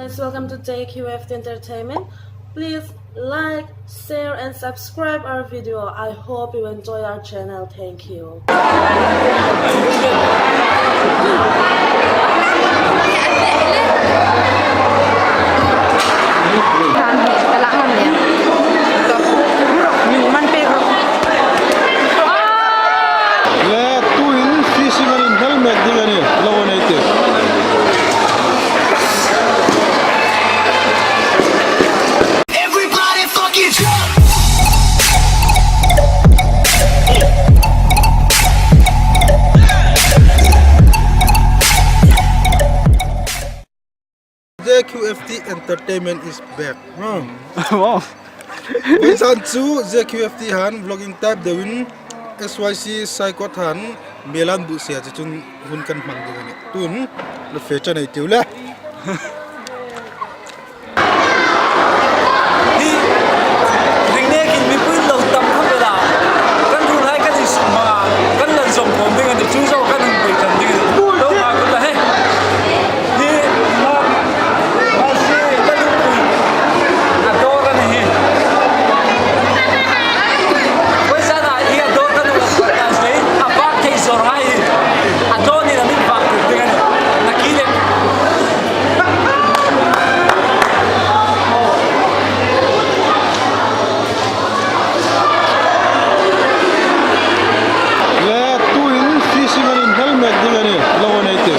Guys, welcome to JQFT Entertainment. Please like, share and subscribe our video. I hope you enjoy our channel. Thank you. Le tuin fishing an in hel mek ding a ni lo a nei ti. JQFT Entertainment is back. Vawisan chu JQFT han vlogging type deuhin SYC Saikawt han Melan buh sia che chun hun kan hmang ding a ni. Tun la fe chan ei tiu le. Hi ringnek in mipui lo tam khawp ela kan rul hai kan insum hmang a kan lan zawm khawm ding a ni. Chu zawk kan hun pui tan ding a ni. Lo nga kut la he. Hi ma mahse la lungpui a dawr a ni hi. Vawisan ah hi a dawr kan uap dan hle in a vak thei zawr hai hi a dawn in a min vak tur ding a ni. Naki leh. Le tuin fishing an in hel mek ding a ni lo a nei ti.